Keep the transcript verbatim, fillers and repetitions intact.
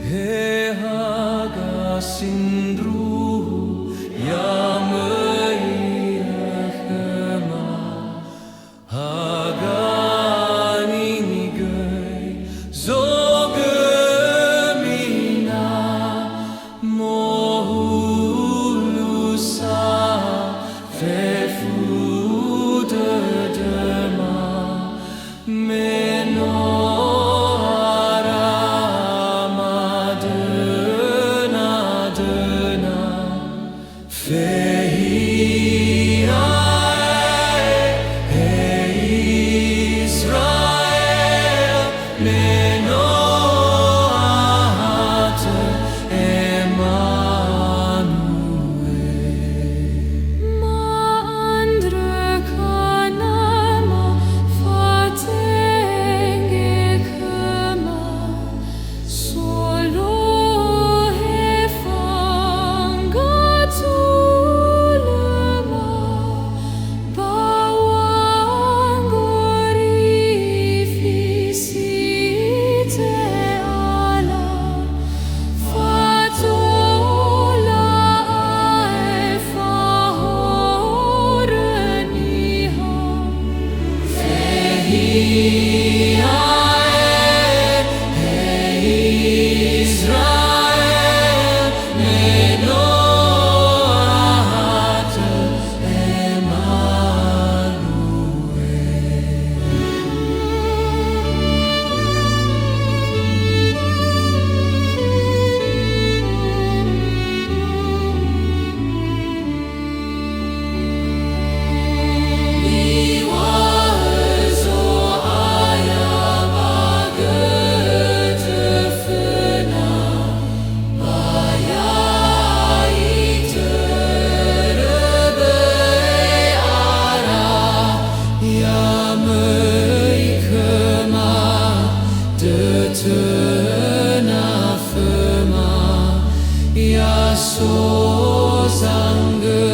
He haga sindruhu, ya möi khöma. Haga nini göi zogömi na mohulu sa fefu dödöma, me no ara madöna-döna. Fehiae, he Israel, me no ahatö Emanuel. Ma'andrö Kanama, fatenge khöma. Solohe fanggatulöma, ba wangorifi si te'ala, fatola aefa horö niha. Fehiae, he Israel, me no ahatö Emanuel. Niŵa'ö Zo'aya ba götö föna, ba ya'i törö böi ara, ya möi khöma dötöna föma, ya so zangö